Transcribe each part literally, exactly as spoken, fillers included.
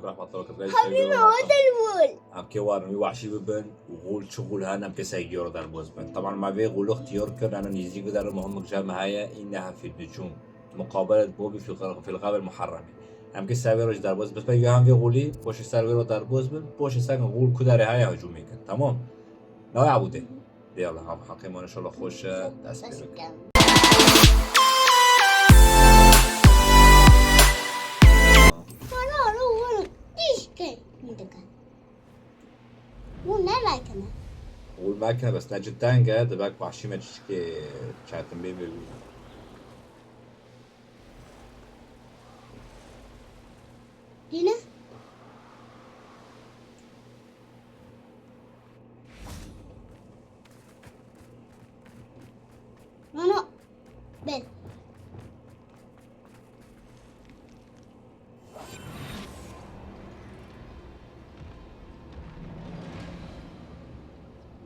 Rahmetullah Kıbrı'yı Habib seviyorum. O da gul. Em kê warin wî wahşî bibin û gul çi gul hene em kê sergiyoro derbaz bin. Taban me vê gulux tiyar kir, eno nîzîk bide, eno muhimik cem heye, inneha fitnetun. Muqabelet Bobî fil, fil gabil muharremi. Em kê ser vê roj derbaz bin. Pey hem vê gulî, poşê ser vê ro derbaz bin, poşê ser gul ku derê heye hücumê kin. Tamam. Navê Ebûdê. Yallah, ev heqê me inşallah xweş e, dest pê bikin. Bana ara oğlum, diş ke, mi dike. Bu ne like mi? Oğlum belki ne bes, ne cidden gel, de belki başıma çişke çetin bir bir. Yine? No, no. Ben.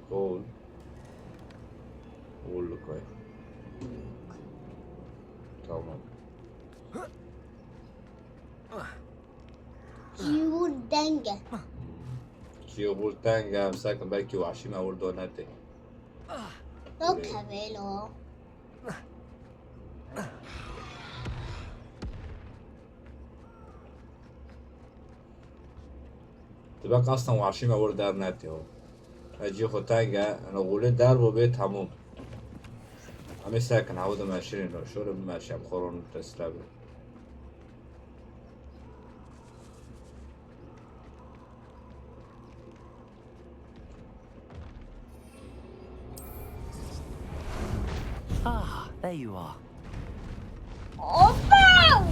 Gol. Golluk ay. Tamam. Cî wir deng e. Cî wir deng e, em sekin belkî wahşî me wir do netê. Yok hevêlo. Dibe qastan wahşî me wir der netê o. E, cî xwe teng e, eno gulê derbo bê temûm. Em ê sekin, hewe dimeşirîn, şore bimeşe, em xwe ron tesla bin. Ah, there you are. Hoppa!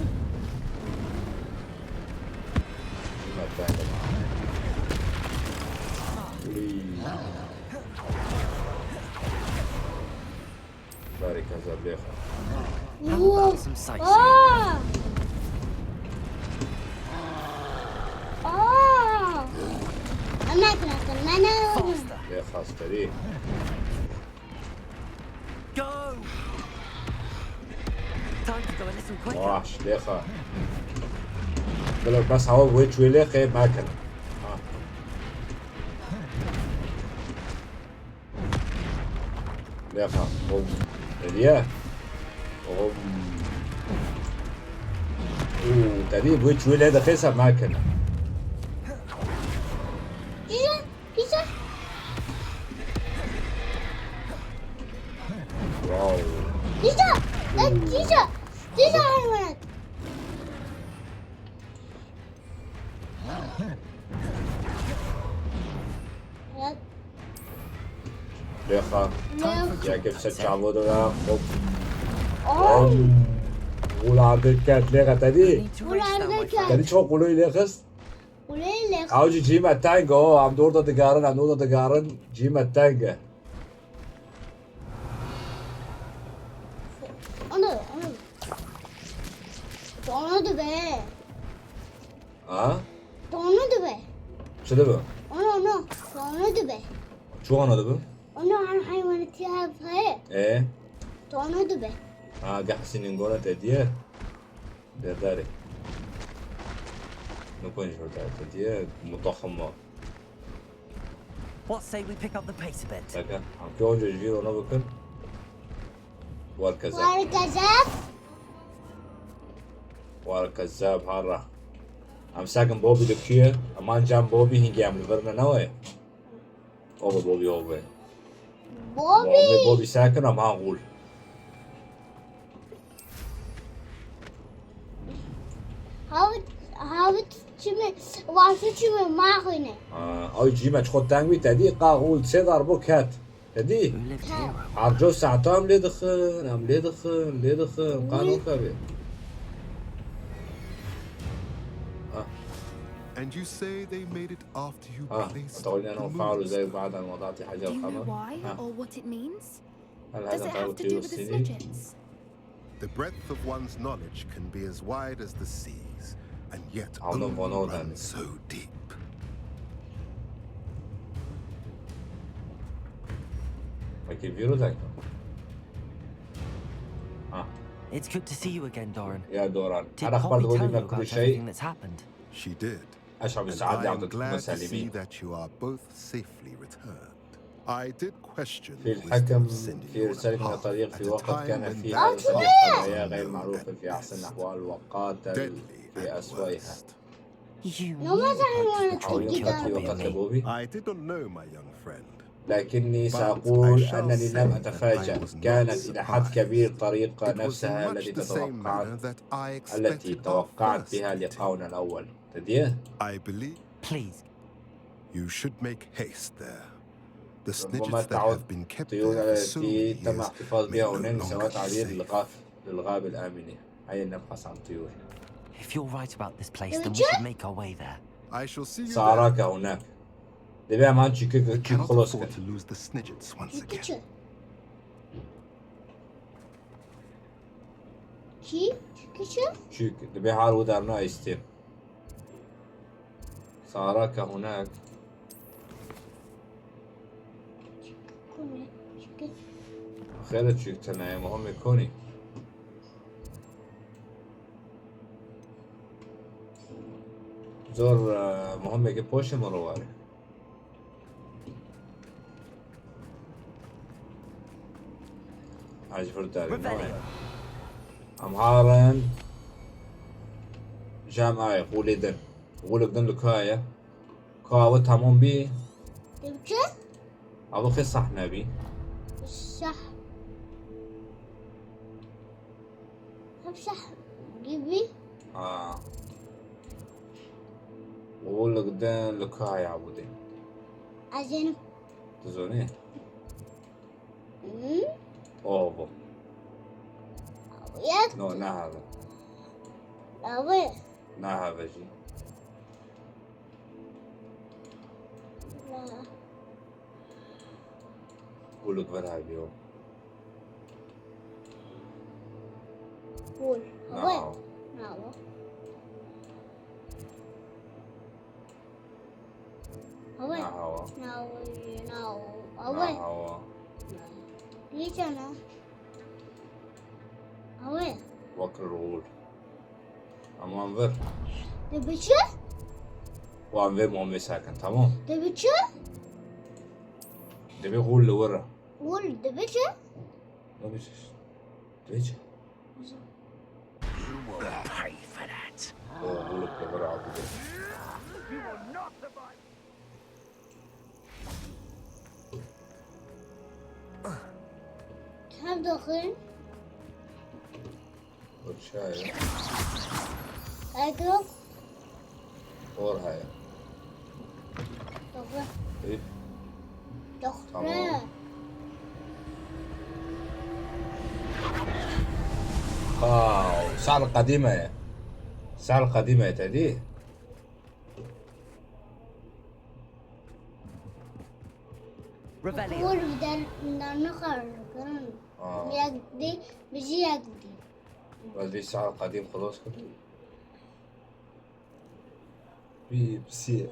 Barê kezeb lêxa. How about some sightseeing? Aa! Aa! Ama kırasın, bana. Faster. Lêxa sterî. Go! Time to go a little quicker. Baş, lêxa. Bilo bes hewa wê çûyê lêxê mekin. Ha. Lêxa. Bom. Hediye. Bom. Û, tedî wê çûyê lê dixê se mekin. Güzel. Güzel. Wow. Güzel. Lan güzel. Güzel hayvanat. Lan. Lêxa. Lan. Ya kimse çavo da ya. Hop. Ay. Ulan dikkat lêxa tedî. Ulan dikkat. Tedî çok kolay lêxist. Ew jî cî me teng e, em dor de digerin, em dor de digerin, cî me teng e. Ana, ana. Ana dibe. Ha? Tonu dibe. Çi dibe? Ana, ana. Tonu dibe. Çi ana dibe? Ana, her hayvanı tiya heye. E? Tonu dibe. Ha, geh sinin gona te diye. Berdarê. Nikonî ji ber te diye mutaxima. What say we pick up the pace a bit? Eke, em ke onca ji vîr ona bikin. War kezeb. War kezeb. War kezeb, harra. Em sekin Bobî li kuye. Eman cem Bobî hingê em li vir ne, ne wê? Obe Bobî, obe. Bobî. Bobî, Bobî sekin, em han gul. Hawit, hawit çimi, wasu çimi maxine. Ha, ay cî me çi xwe teng bî, te dî qa gul sê dar bo ket. Te dî? Who lived here? Her co saeta em lê dixin, em lê dixin, lê dixin, qan Wî- weke bê. Ha. And you say they made it after you Ah, placed the moon. Do you know why or what it means? Does it have to do with the Sledges? The breadth of one's knowledge can be as wide as the seas, and yet only runs so deep. It's good to see you again, Doran. Did Poppy tell you about everything that's happened? She did. أشعر And بالسعادة I am لعودتكما glad to see سالمين. that you are both safely returned. I did question في the الحكم wisdom of Cindy في on رسالة her من part الطريق at في a وقت time كان when في the حالة others were صحية غير known معروفة at في أحسن best, الأحوال وقاتل deadly في at أسوأها. worst. You No, knew that's the how you punches wanna the take حاولت Cowardly it Cat down. would قتلي be وقتل in me. بوبي، I did not know, my young friend. لكني But I سأقول shall أنني لم say that I أتفاجأ. was not كانت إلى حد كبير surprised. طريقة It was in نفسها much التي the same توقعت manner that I التي expected our توقعت first بها meeting. لقاؤنا الأول. تديه؟ I believe Please, you should make haste there. The ربما snidgets that تعد have been kept الطيور there for so التي many تم years احتفاظ may بها no هناك longer سنوات be عديدة safe. للغاب للغاب الآمنة. هيا نبحث عن طيور. If you're right about this place, then we Richard? should make our way there. I shall see you there. سأراك هناك. دەبێ ئەمان چیکە We cannot خلاص afford کرد. to lose the snidgets once again. Richard. Ki? Richard? چیک دەبێ هەر ودارنا ئیستێم. سأراك هناك. Kone. Çünkü خێرە چیک تەنایە مهمێ کۆنی. زۆر ئە، مهمێکە پۆشە مەڕۆوارە. ئاژ برداری Revelio. ئەم هاڕن. ژام ئاە قولێ دن قولک دن لە کایە. کاوە تەمۆم بی. Türkçe? ئەوە خێ سەح نەبی. Sah. Hep sah gibi. ئا. قولک دن لە کایە بودێ. Azenim. تزۆنێ. Hmm? ئۆ بۆ. Yak. نۆ ناهاوە. Abi. ناهاوە ژی. Na. قولک بەرهاویەوە. Cool. Abi. ناهاوە. Na. Abi. ناهاوە. Na. Na. Abi. ناهاوە. Geçene. Abi. وەک ڕوول. ئەمان ڤەر. Dibçi? وان ڤێ مۆمێ ساکەن تەمۆم. Dibçi? دەبێ غول لە وەرە. Cool. Dibçi? دەبێ چش. دەبێ چ؟ Pay for that. ئۆ غولک لە وەرە عبودێ. Hem dokun. وەرچایە. Aydın. ئۆر هەیە. Dokun. ئیف. Dokun. تەمام. واو سعر قديمة يا سعر قديمة يا تدي. Revelio. Cool. Bir de, bir de ne kadar? آه Yakdi. Bizi yakdi. بس دي سعر قديم خلاص كده. بي بسي.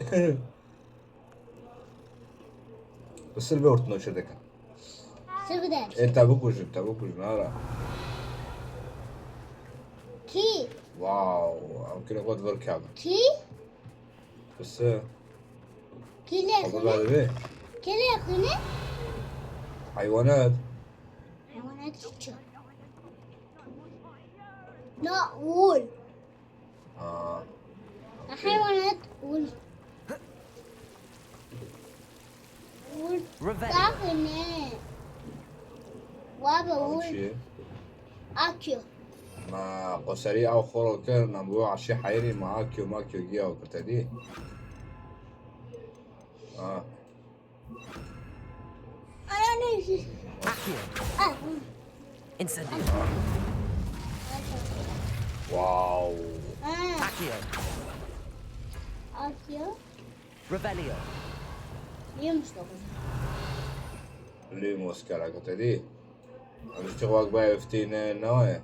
بس البورت نوشة دكا. Sıvı der. انت ابوك وجن انت ابوك وجن ارى. Ki. واو يمكن اقعد بركب. Ki. بس Ki ne ابو kule? بعد بيه. Ki ne kule? حيوانات. Hayvanat için. No, cool. آه. Hayvanat cool. Cool. Revelio. Takine. Baba او cool. شيء. Akıyor. ما قسري او خورو كان نبو عشي حيري ما اكيو ما اكيو جيا وكتدي. اه. Ananı. Accio. Ah. Incendio. واو. Ah. Accio. Akıyor. Revelio. Neymiş dokuz? ليموس كراكتدي. عرفت واق باي افتين نوعه.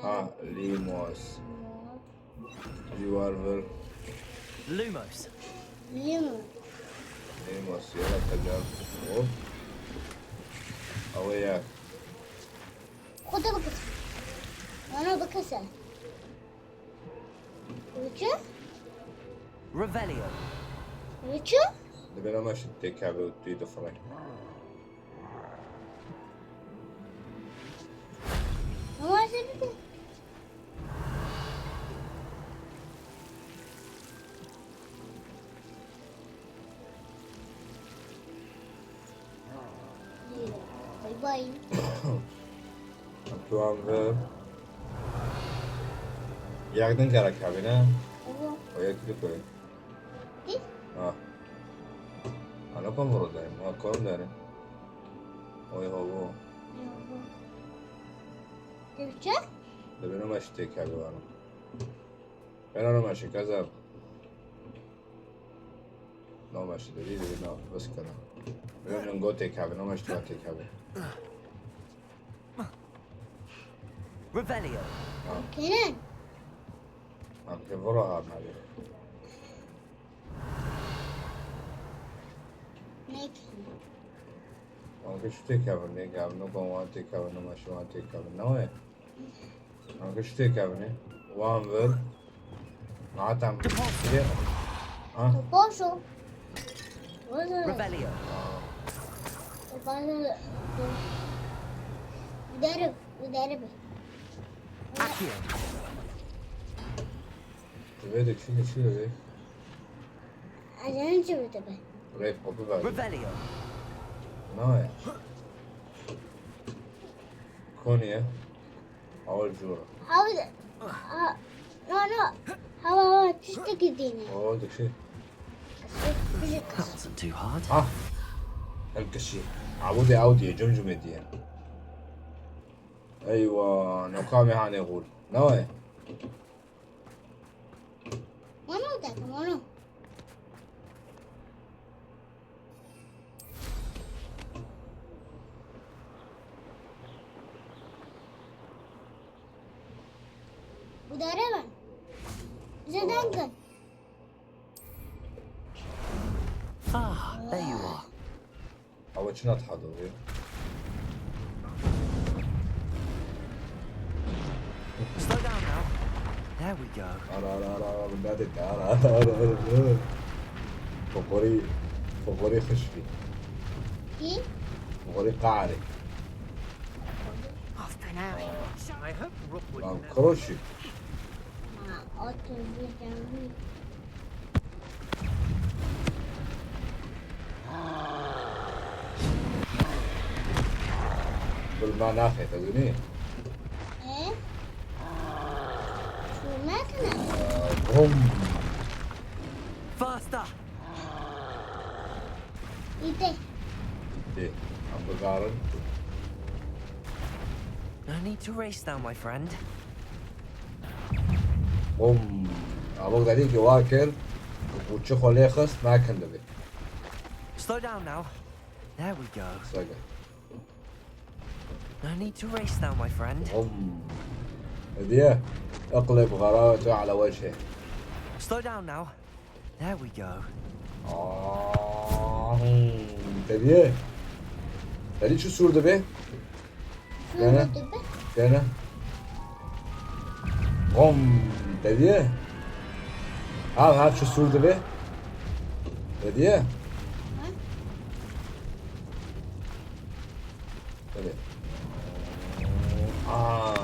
ها ليموس. ريفولفر. Lumos. Limon. ليموس يلا تجار. اوف. اوياك. Kutu bakın. Bana bakın sen. Ucu? Revelio. Wî çi? Dibê nema şit têkeve û tu difirê. Ama sen bir de. Bay bay. Tu an ve. Yek din gerek hebî ne? Alo. O yek li koy. Biz? Ha. Ana kom vurdu. Ha kom derin. Oy havo. Türkçe? Dibê nema şit têkeve wano. Bena nema şit kezeb. Nama şit dedi dedi na bas kana. Bena go têkeve, nema şit têkeve. Revelio. Kenan. Am ke vura ha mali. Ne ki? Wan ke şu têkeve ne gavno, wan têkeve, nema şit wan têkeve. Ne o ye? Wan ke şu têkeve ne? Wan ver. Matam. Ha? Poşo. Wazır. Revelio. Wazır. Giderim, giderim. Accio. Divê dikişî dikişî divê. Ajan çi bidibe? Rêt kopî ver. Revelio. Nayê. Koniye. Awil jûr. Hava, ha, no, no. Hava, hava, tiştekî dîne. O dikişî. That wasn't too hard. Ha. Hem kişî. Abûdê ew diye, cumcumê diye. Eywa, nokamê hanê xûr. Nayê. Wano dedim, wano. Bu dere ben. Bize dengin. Ah, there you are. Ew çi nat hado wê? Slow down now. There we go. Ara ara ara ara, min nedê te, ara ara ara ara. Fokorî, fokorî xişkî. Ki? Fokorî qarê. Off for now. I hope Rookwood Lan remembers. kroşî. Ha, otuz bir canlı. Gul me naxê, te zûnî? E? Sürmez mi? Bom. Faster! İte. Dê, em bigarin. No need to race now, my friend. Bom. Abok derî ki wa kir. Û çi xwe lê xist, me kin dibê. Slow down now. There we go. Sege. No need to race now, my friend. Bom. Hediye. اقلب غراوته على وجهه. Slow down now. There we go. Aa, hmm, te diye. Te dî çi sûr dibe? Gene. Sürmedi mi? Gene. Bom. Te diye. Ha, ha, çi sûr dibe? Te diye. Te diye. Aa.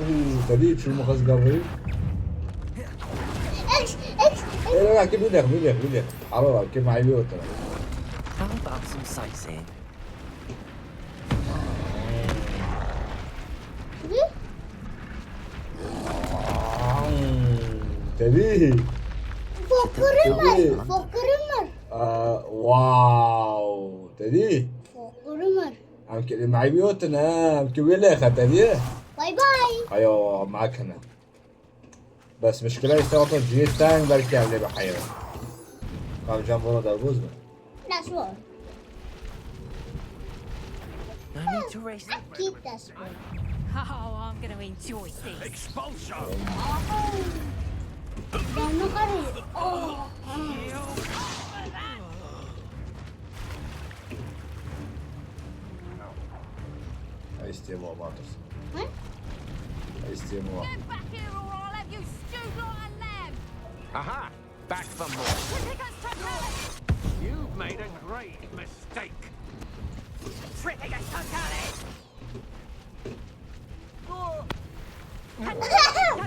Uu, te dî çû min xwest gavê. Ex, ex, ex. Ê, la, la, kê bidek, bidek, bidek. Aro, la, kê mayî otir. How about some sightseeing? Ne? Te dî. Fokurumar, Tabii. fokurumar. Aa, wow. Te dî. Fokurumar. Em kê mayî otir, ha. Em kê wê lê xete diye. Bay bay. Ayo, makine. Bes mişkile işte oto cihê teng belki evlê bi heyre. Kam can bora derboz mu? That's what. No need to race. Keep that one. Oh, I'm going to enjoy this. Expulsion! Ben ne kadar. Oh. Ay Stay more, Martyrs. Hı? Stay more. Get back here or I'll have you stewed like a lamb! Aha! Back for more. Triffica's totality! You've made a grave mistake. Triffica's totality!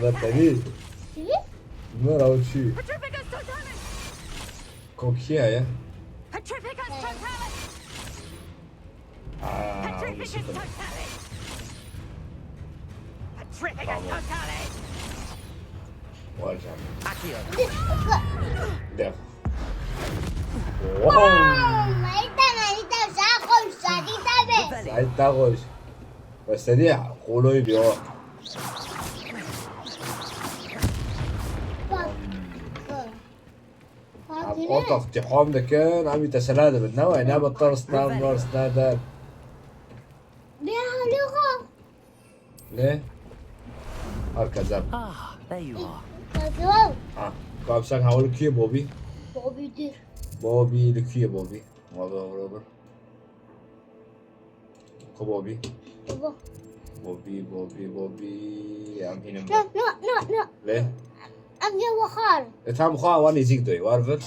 Berteni. Kimi? Bunlar avuçu. Petrifica's totality! Kokiya ya. Petrifica's totality! Aa, Petrifica's avuçu. Totality! Petrifica's totality! Vay canına. Accio. Def. Wow. Marita, Marita, ya koş, Marita be. Sait daha koş. Bes hadi ya, kolay bir o. Bak. Bak. Am otak tihom dikin, am tesela dibin. Ne vay, ne bi tirs, ne bi tirs, ne de. Ne alaka? Ne? Herkese. Ah, there you are. Bak, bak. Ha, kapsak havalı kiye Bobby. Bobby'dir. Bobby, li kiye Bobby. Valla valla. Ko Bobby. Baba. Bobby, Bobby, Bobby. Em hînim. No, no, no, no. Le. Em ya waxar. E tam xwa wan nêzîk doy, war vir.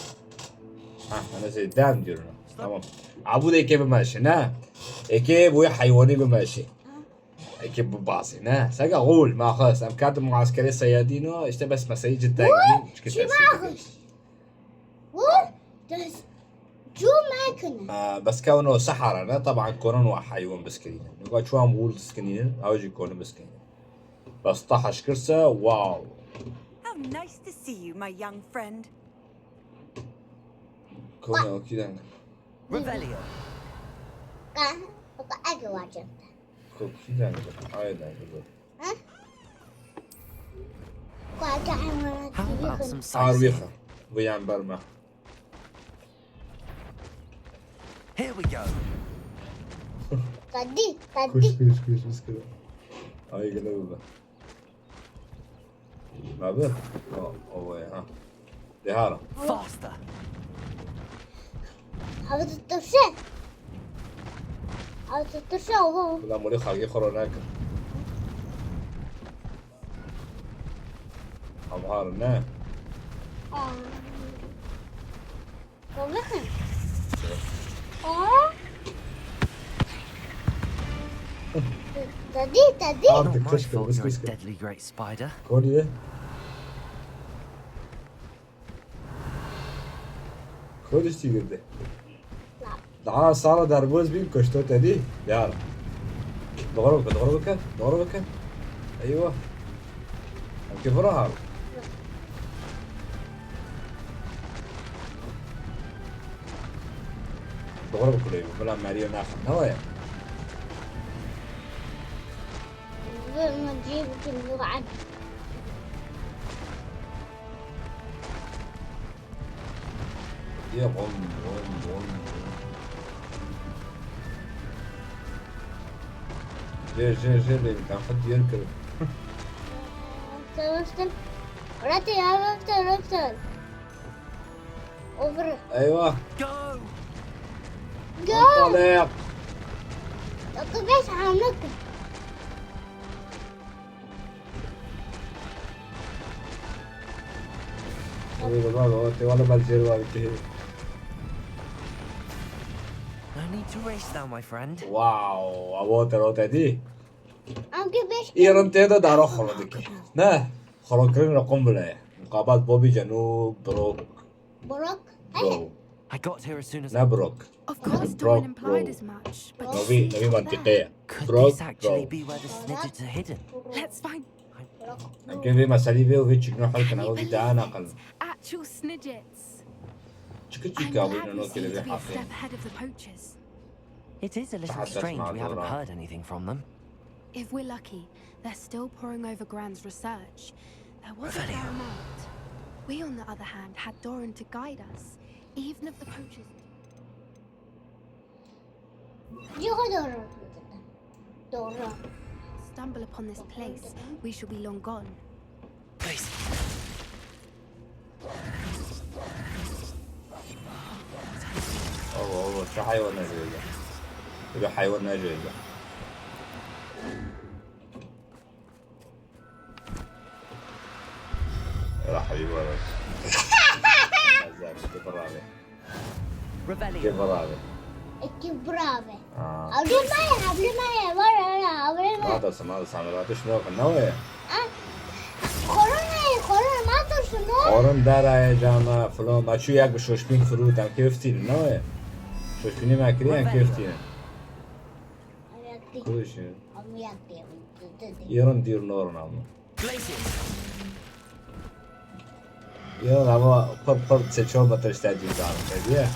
Ha, ana se dem diyorum. Tamam. Abu de eke bimeşe, ne? Eke bu hayvanî bimeşe. Eke bu bazı, ne? Sega gol, maxas. Em kadim muaskere seyadino, işte bes mesai cidden. Çünkü Çi baxış? Bu? Des. Cu mekine. Aa, bes kewno sehara, ne? Taban konon wa hayvan biskirîne. Nuga çuan bul diskirîne, ew jî konu biskirîne. Bes ta haşkirse, wow. How nice to see you, my young friend. Konu okî deng. Revelio. Ka, ka ege wacem. Kokî deng. Ay deng. Ka ege hayvanat How about yıkın. some Arwî sightseeing? xwe. Bu yan berme. Here we go. Tadi, Kuş tadi. kuş kuş kuş kuş. Ay gele bu be. Abi. O, o vay ha. Dehara. Faster. Abi tuttursa. Abi tuttursa oğlum. Ulan böyle xagê xoro nakir. Amhar ne? Aa. Bakın. Aa. Tadi, tadi. Artık Not my kışkır, fault kışkır, you're a kışkır. Deadly great spider. Kodiye. Kodiş çi girdi? Daha sala derboz bin koştu dedi. Ya. Doğru bakın, doğru bakın, doğru bakın. Eyvah. Okey, bura abi. Doğru bakın, eyvah. Bula Mario nakın. Ne var ya? Bunu cebim bu kadar. Diye bom, bom, bom. Jê, jê, jê, bê, kan xwe diyar kirin. Çalıştım. Rati ya, rati, rati. Over. Eyvah. Go! Go. Talep. Dokuz beş hamle. Oy, baba, baba, te wala bal jêr var ki. No need to race now, my friend. Wow, avo te rote di. Amca beş. Îrin tê de dara xolo dike. Ne? Xolo kirin raqam bile. Muqabat Bobby Canu, Brock. Brock. Bro. I got here as soon as Ne Brock. Of course, Brock, Doran implied bro. as much, but Novî, see novî how mantîqe there. ye. Could Brock, this actually bro. Be where the Snidgets are hidden? Let's find. Em kê vê meselî vê û vê çîkno hel kin, ew vî daha naqil. Actual Snidgets. Çikî I'm çîka bû glad ino we kê seem vê to be a hafê. Step ahead of the poachers. It is a little Perhaps that's strange not we haven't Dora. Heard anything from them. If we're lucky, they're still poring over Gran's research. There was a fair Revelio. Amount. We, on the other hand, had Doran to guide us, even if the poachers. Yok, doğru. Doğru. Stumble upon this place, we shall be long gone. Please. Avo, avo, şu hayvan ne böyle? Böyle hayvan ne böyle? Era heywan. Azar, tu bravo. Revelio. Ke bravo. Eki bravo. Aa. Abli maya, abli maya, var ara, abli maya. Ma da sama da samira tu şunu kan ne o ya? Korona, korona ma tu şunu. Korona dara ya cama, falan. Ma şu yak bir şoşpin furu, tam köftini, ne o ya? Şoşpini ma kiri, köftini. Ayakti. Kuru şu. Ama yakti. Yarın dir norun ama. Glacius. Ya, ama pır pır seçiyor, batır işte cüzdanı, diye.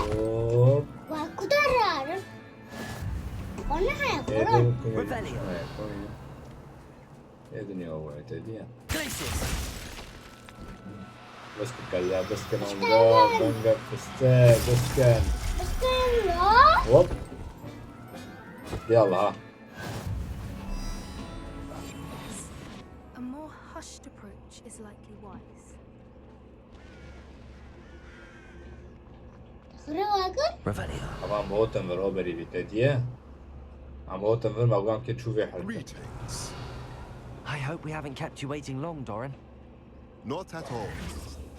Hop. Wa kudar rarin. Ona haya, korona. Revelio. Haya, korona. Edin ya, o ete diye. Glacius. Bes kir kaya, bes kir anga, anga fıstık, bes kir. Bes kir ya. Hop. Yallah. A more hushed approach is likely wise. Revelio. Ama am hotin vir o berî vî te diye. Am hotin vir, ma guam ke çû vê herî. Greetings. I hope we haven't kept you waiting long, Doran. Not at all.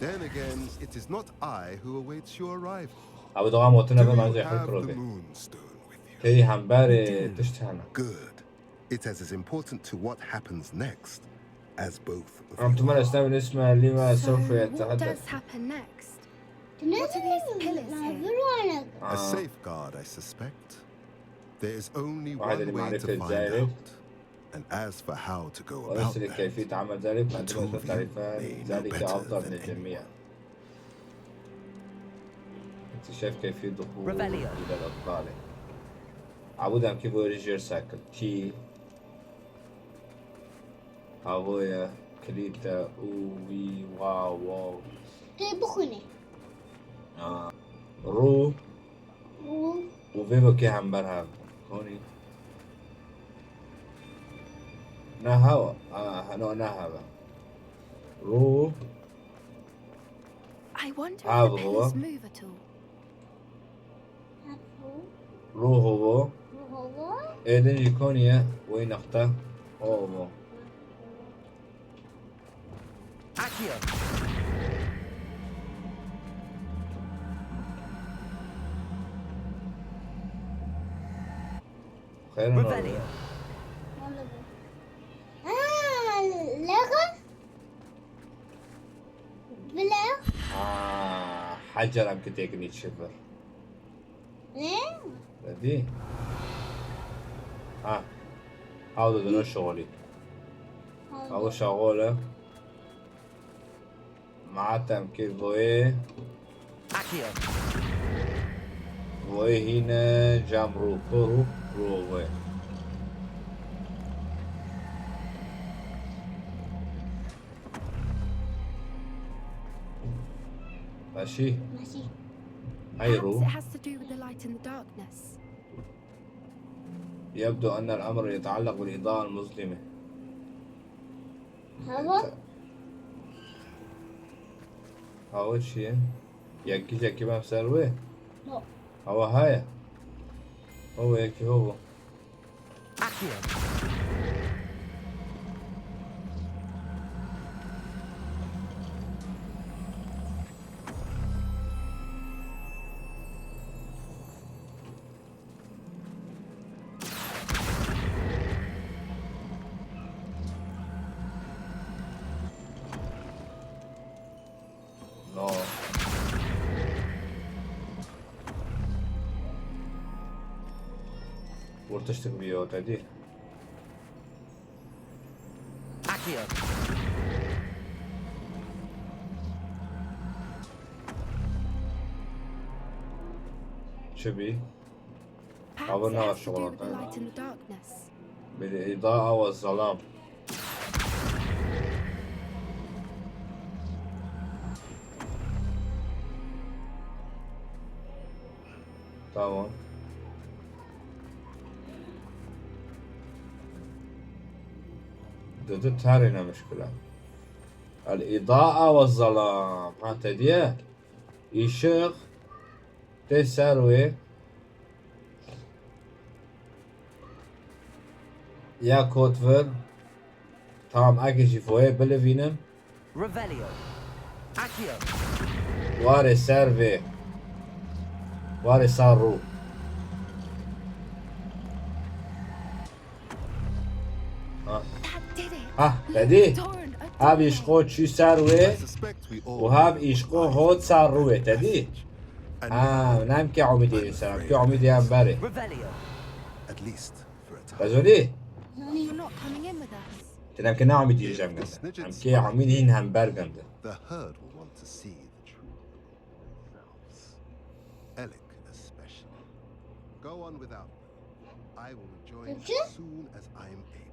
Then again, it is not I who awaits your arrival. Abi, doğam otuna ve manzara kuro be. Teri hambare tişt hana. Good. It is as important to what happens next as both of you are. Am tumara esna bin isma lima sofu yetahadda. What does happen next? What are these pillars here? A safeguard, I suspect. There is only one way to find out. And as for how to go about that, Tumi may know better than anyone. اكتشاف كيفية دخول إلى الأبطال. عبود أم كيف يرجع ساكل. تي. هاوية. كليتا. أو. وي. واو. واو. Tê bixwînê. Aa. Ru. Ru. Û vê vekê hember hev. Konî. Na hewa. Aa, no, na hewa. Ru. I wonder if the pillars move at all. Ru hovo. Ru hovo. Êdin jî konî ye. Wê nexte. Hovo. Accio. Xêr Revelio. Ha, lexa. Bila. Ha, hecer em ki têkinî çi vir. Ne? Redî. Ha. Haw didin o şixulî. Haw şixul e. Matem kir boyê. Akî ye. Boyê hîne cam rû, rû, rû boyê. Başî. Başî. Hayır o. Perhaps it has to do with the light in the darkness. يبدو أن الأمر يتعلق بالإضاءة المظلمة. Hava. Hava çi ye? Yekî yekî bem ser wê? No. Hava haya. Hava yekî hava. Akio. No. Vur tiştik bîyo te dî. Akio. Çi bî? Perhaps it has to do with the light in the darkness. بالإضاءة والظلام. Tamam. Dedi tarih ne müşküle. الإضاءة والظلام. Ha, te diye. Işık. Tê ser wê. Ya kot vir. Tamam, eke jî foyê bilivînim. Revelio. Accio. Warê ser vê. Warê ser rû. Ha. That did it. Ha, te dî? Ev îşqo çû ser wê û hev îşqo hot ser rû wê, te dî? Ha, nem ke umîdê wî ser, em ke umîdê em berê. Revelio. Te zonî? You're not coming in with us. Te nem ke ne umîdê ji em ginde. Em ke umîdê hîn hem ber ginde. The herd will want to see the truth for themselves. Alec especially. Go on without them. I will rejoin as soon as I am able.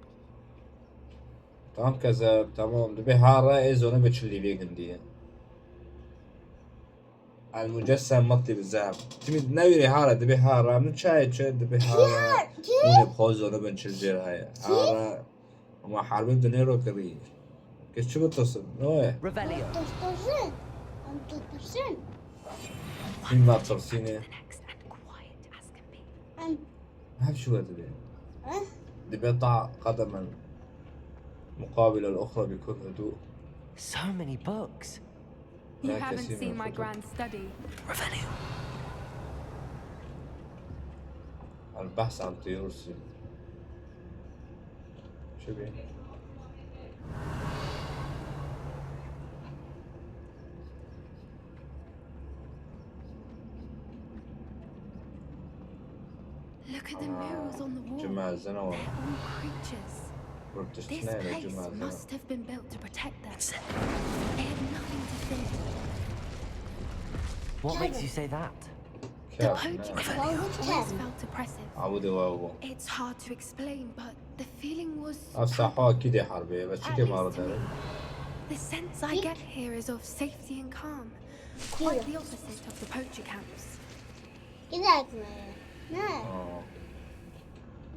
Tamam keze, tamam. Dibê ha re ê zone bi çilî vê gindiye. Elmucessem matî bi zehf. Timî newîrê ha re, dibê ha re. Min çayê çi, dibê ha re. Hûn ê bi xwe zone bin çil jêr heye. Ha re. Ama herbê dinê ro kirî. Kes çi bitirsin? Ne ye? Revelio. Tirsin. Em ditirsin. Hîn me tirsînê. Em Hev şû dibê. Eh? Dibê ta qedemên muqabil el-uxra bi kul hudu. So many books. You haven't seen my grand study. Revelio. El-Bahs an Tiyurusi. Çi bî? Look at the murals on the wall. Cumezine var. They're all creatures. This place must have been built to protect them. They have nothing to fear. What makes you say that? The poacher camp always felt oppressive. It's hard to explain, but the feeling was tranquil, at least to me. The sense I get here is of safety and calm, quite the opposite of the poacher camps. Gidelim mi? Ne? Aa.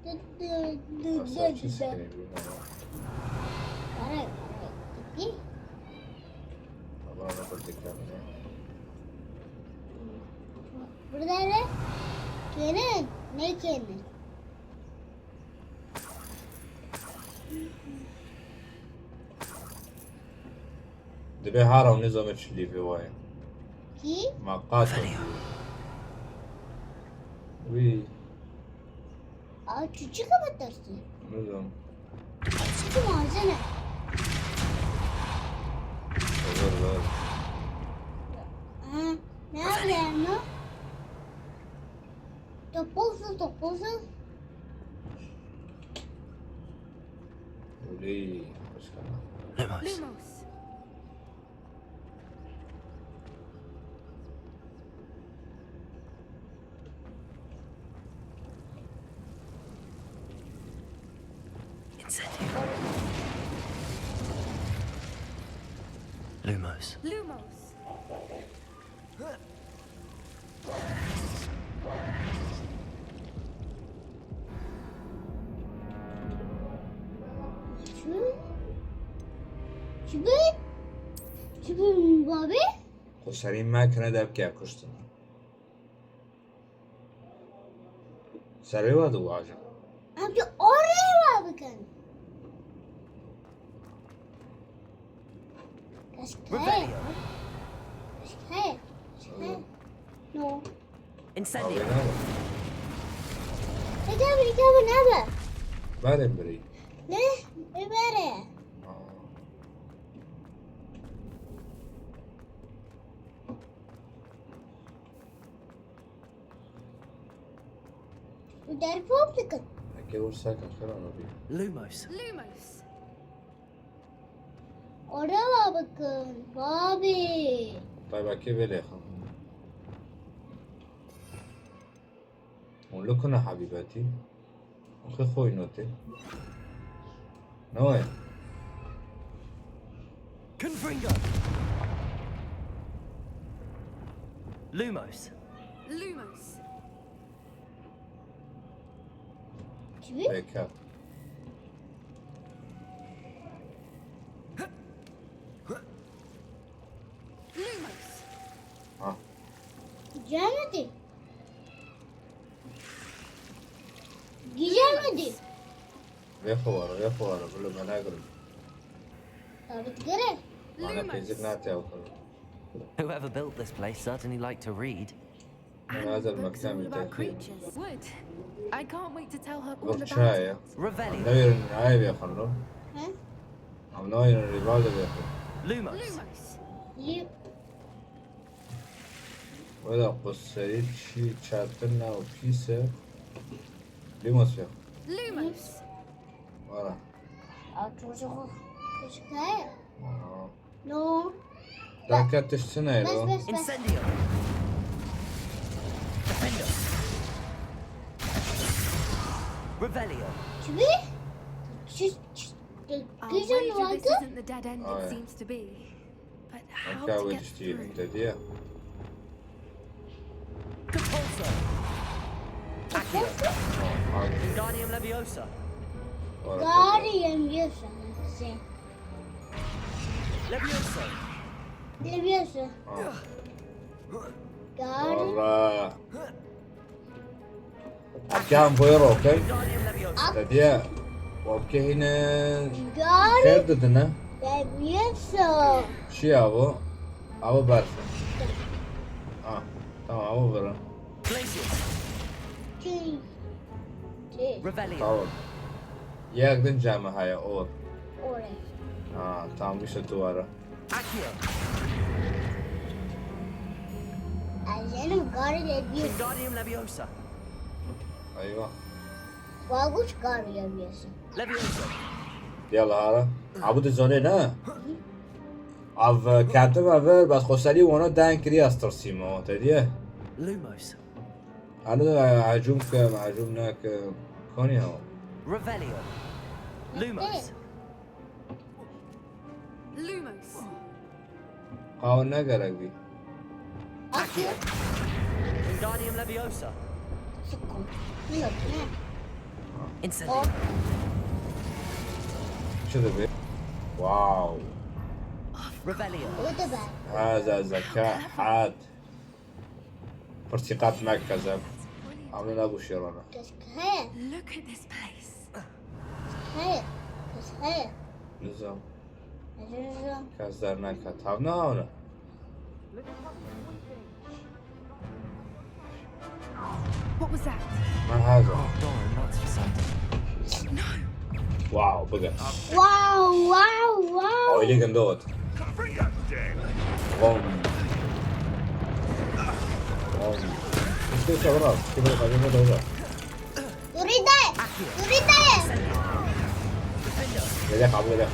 Dı, dı, dı, dı, dı. Ara, ara, gitti. Burada ne? Kenin. Ne kenin? Dibê hara û nizame çi lîvê wa ye. Kî? Ma qat. Wî. A çuçika bitirsî. Nizam. Çuçik malzeme. Ver, ver. Ha, ne yapayım lan? Topuzu, topuzu. Oley, başka. Lumos. Lumos. Incendio. Lumos. Lumos. Çi? Çi bi? Çi bi babê? Xwe serî me kine de bike kuştin. Serê we diwajin. Em tu orê we bikin. Keşke. Revelio. Keşke. Keşke. No. Incendio. Eke birî, eke birî nebe. Berê birî. Ne? Ê berê. Aa. Tu derpok dikin. Eke wisa ka xera nabî. Lumos. Lumos. Oraya bakın, babi. Taybakê vê lêxin. Hûn li ku ne hebîbetî? Xwe xwe notê. Ne wayê? Confringo. Lumos. Lumos. Çi? Pêka. Lumos. Ha. Gelmedi. Gelmedi. Lumos. Vê xwe were, vê xwe were, bilo me negirin. Tabi digire. Mana pêzik nate ew kiro. Whoever built this place certainly liked to read. And books all about creatures. Wood. I can't wait to tell her all about it. Revelio. Em nayêrin nayê vêxin lo. He? Em nayêrin rîvalê vêxin. Lumos. Lumos. Lu- Wela quserî çi çetin e û pîs e. Lumos vêxin. Lumos. Wala. A, çocuk. Çocuk ne? Aa. No. Dakika tişt çi neydi o? Bes, bes, bes. Incendio. Defender. Revelio. Çivi? Çi, çi, çi, Our wager this isn't the dead end it seems to be. But how to get through? Te diye. Katapult. Accio. Wingardium Leviosa. Wingardium Leviosa. Leviosa. Leviosa. Wingardium. Valla. Akyan buyur okey. Wingardium Leviosa. Te diye. Wabke hine. Wingardium. Xêr didine. Leviosa. Çi ya bu? Ava berf. Ha, tamam, ava vira. Glacius. Çi? Çi? Revelio. Tamam. Yek din cem heye, or. Or. Ha, tamam, işte duvara. Accio. Ajenim gari de bir. Wingardium Leviosa. Eyvah. Waguç gari de bir. Leviosa. Yalla hala. Abu de zone ne? Av, e, ketim ev, bes xweserî wana deng kiriye, ez tirsîme, te diye. Lumos. Alo, e, hecûm ke, hecûm neke, konî hewa. Revelio. Lumos. Lumos. Qawin ne gerek bî. Accio. Wingardium Leviosa. Sıkın. Yok, ne? Incendio. Çi dibe? Wow. Revelio. O da ben. Heza zeka hat. Pirtîqat meke zeb. Amine bu şirona. Keşke. Look at this place. Hey. Hey. Nizam. Nizam. Kes der neket. Havna havna. What was that? Man has a. Oh, darn, that's for something. No. Wow, bigger. Wow, wow, wow. Oh, he didn't do it. Boom. Boom. Let's go, let's go, let's go. Durî dayê. Durî dayê. Lêlê qabûl lêlê.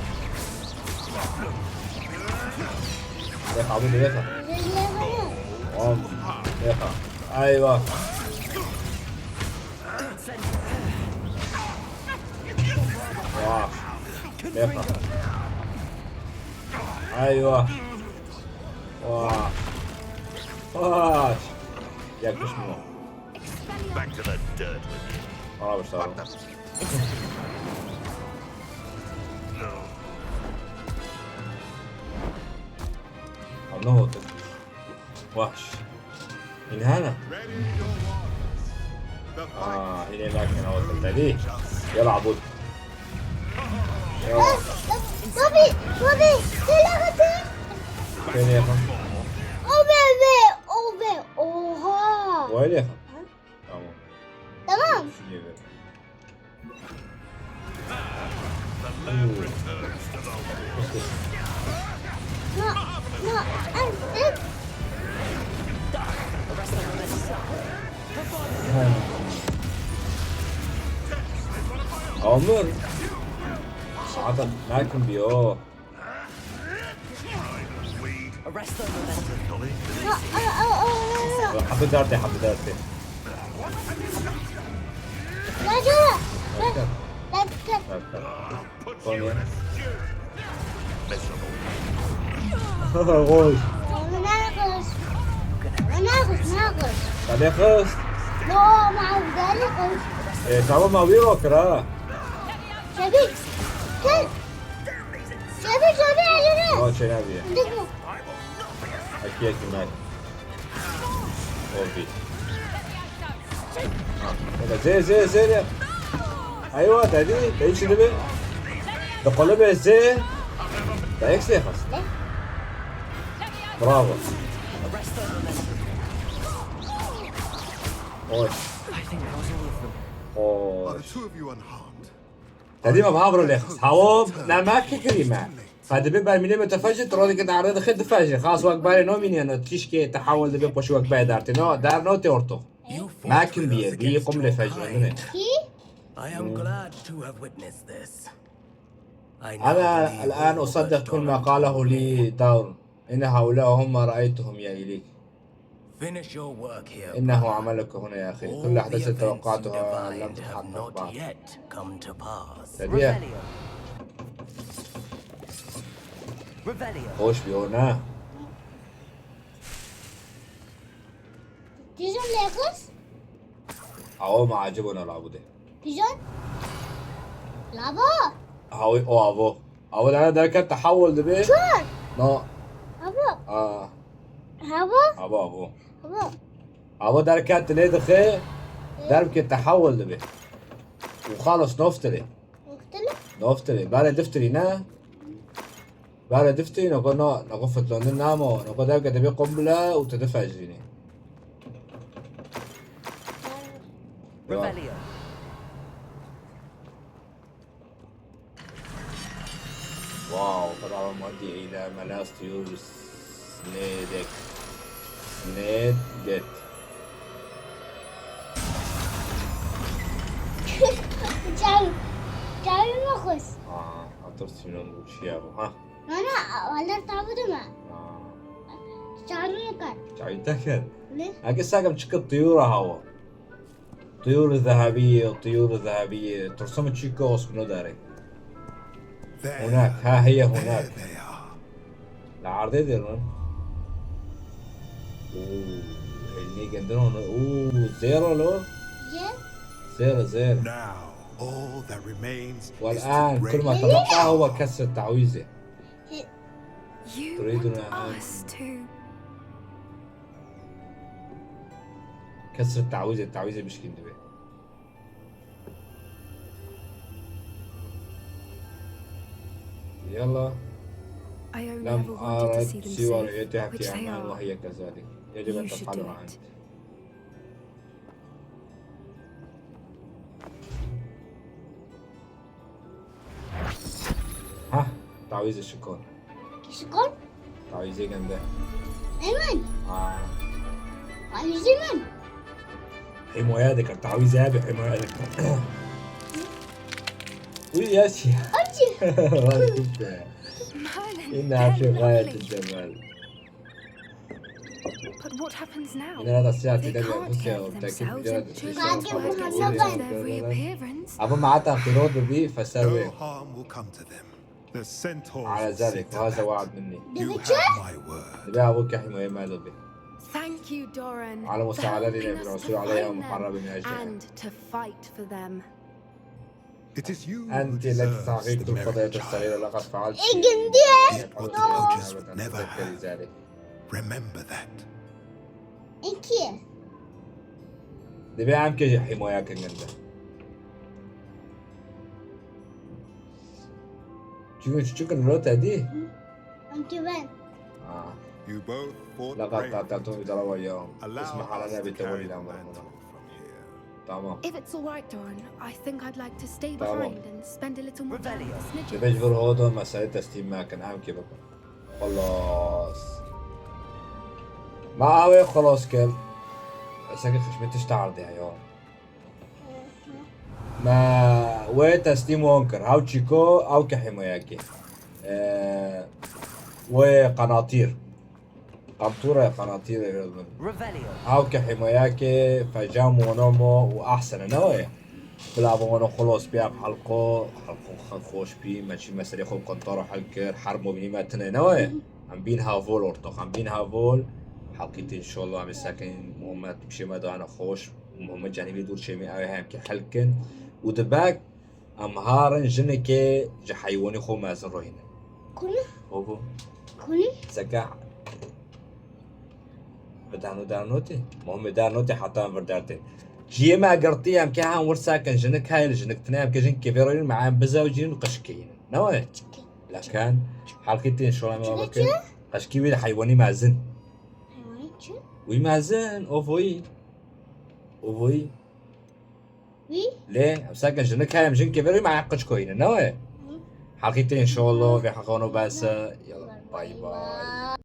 Lêlê qabûl lêlê. Durî dayê. Tamam. Lêlê. Eyvah. Vah. Lêlê. Eyvah. Vah. Vah. Yakışmıyor. Back to the dirt with you. Aa, başladı. Aa, ne oldu? Vahş. İnhana. Aa, yine lakin oldu tabii. Yala abud. Yala. Tabii, tabii. Gel hadi. Şöyle yapalım. O be be, o be. Oha. Böyle yapalım. Tamam. Tamam. Şu gibi. No, no, I, I. Amir. Adam, lakin bir o. Arrest the momentum. No, oh, oh, oh, no, no. Hapı darte, hapı darte. Roger! Roger! Let's go. Tamam. Oy. Narcos. Narcos, narcos. Tabii kız. No, ma narcos. E, tamam abi, yok ha. Şefik, gel. Şefik, Şefik, acele. Aa, çeneviye. Dik bu. Akiye kimler? Oldu. Ha, o da zê, zê, zê ya. Eywa, te dî, te dî çi dibe? Di qulibê zê, te X lê xist. Bravo. Hoş. Hoş. Te dî me biha viro lê xist. Hawo, ne me ki kirî me. Fe dibe bermîlê me te fejî, tu rodî ke derde dixê difejî. Xas wek berê nomînî no, tişkê te hewil dibe poşî wek berê dertê. No, der no tê orto. Mekin bîye, bîyî qum lê fejî, ne? Kî? I am glad to have witnessed this. I now أنا believe الآن all that أصدق كل ما Doran قاله told me. لي دارون. إن هؤلاء هم ما رأيتهم يا إليك. Finish your work here, إنه brother. عملك هنا يا أخي. All كل the الأحداث التي events you توقعتها لم divined have تتحقق not بعد. Yet come to pass. Te dî ye. Revelio. Revelio. Hoş bir o ne? Dijon lê xist? Awo me acibûna labûdê. Dijon? Labo? Hawi o avo. Avo dana derket te hewil dibe. Çor? No. Avo. Aa. Avo? Avo, avo. Avo. Avo derket te lê dixe. Derbke te hewil dibe. Û xalis noftirê. Noftirê? Noftirê. Bare diftirî ne? Bare diftirî, nako na, nako fitlandin namo, nako derke dibê qumbile û tu difejrînî. Revelio. Wow, qed awa madî eyle melas tuyur snêdek. Snêdek. Çav, çavê me xwest. Aa, atir sînon bu çiya bu, ha? Na, na, wele tabu dime. Aa. Çavê me kar. Çavê te kir? Ne? Eke sakem çikit tuyura hawa. Tuyur zehebiye, tuyur zehebiye. Tursum çiko osmino dare. There. Hunak, ha, heye hunak. There they are. La ardê de lan. Oo, elini gendin onu. Oo, zero lo. Ye? Zero, zero. Now, all that remains is to والآن كل ما تبقى هو كسر التعويذة. He. You تريدنا want أن us to كسر التعويذة، التعويذة مشكلة دبي. يلا. I only لم ever wanted to أرد see them سوى safe, رؤيتها which في they أمان are. وهي كذلك. يجب أن You should تفعله do أنت. It. Ha, tawîzê şikon. Şikon? Tawîzê gende. Emin. Ha. Tawîzê min. Himoya dikir, tawîzê abi himoya dikir. Uy ya şey. Acı. Vay be. Merlin, إنها في غاية الجمال. But what happens now? They can't care for themselves and choose not to recognize their reappearance. Ama معناتها انقراض بي فسوي. No harm will come to them. The centaurs على ذلك، وهذا وعد مني. You have my word. دبي أبوك يا حماية ما دبي. Thank you, Doran, على مساعدتي للرسول عليها محرم من أجلها. And to fight for them. It is you who deserves the merit, child. أنت لك تستحقين الفضيلة الصغيرة، لقد فعلت. Get what the Poacher's never had. Remember that. Dibê em kê jî hîmoya kin ginde. Çikin çikin lo te dî? Em kê ben. Ah. You both fought bravely. لقد قاتلتم بجرأة واليوم اسمح لنا بتولي الأمر هنا. Tamam. If it's all right, Doran, I think I'd like to stay behind and spend a little more time with the Snidgets. Dibê ji vir hodo meselê teslîm mekin, em kê bikin. Xelas. Me awê xelas kir. Eseke xişmê tişt erdê ya. Me wê teslîm wan kir. Ew çîko, ew kehîmoyekê. Ee, wê qenatîr. Qantûre qenatîre min. Ew ke hîmayeke fecam wano mo û ehsene ne weye. Bila bi wano xulos bîya bi helqo, helqo xwe xweş bî, me çî meselê xwe bi kontaro hel kir, her mobînî me tine ne weye. Em bîn havol ortoq, em bîn havol. Helqî te înşallah em ê sekin Muhammed bişê me dane xweş, Muhammed cenî vî dûr çêmî ew ê hem ke hel kin. Û di bek Em harin jinekê ji heywanî xwe mezin rohîne. Kune? Obo. Kune? Seke bi dano dernotê. Muhimê dernotê heta em vir dertên. Jiyê me girtî em ke han wirsa kin jinik heye li jinik tine em ke jin kevê rayîn me em bizewcîn qişkeyîn. Ne we? Lekan. Halkî tê inşallah me Çi bakin. biçe? Qişkî wî de heywanî mezin. Heywanî çi? Wî mezin, o voyî. O voyî. Wî? Lê em sakin jinik heye em jin kevê rayîn me em qişkeyîn. Ne we? Halkî tê inşallah ve haqano bese. Yalla bay bay.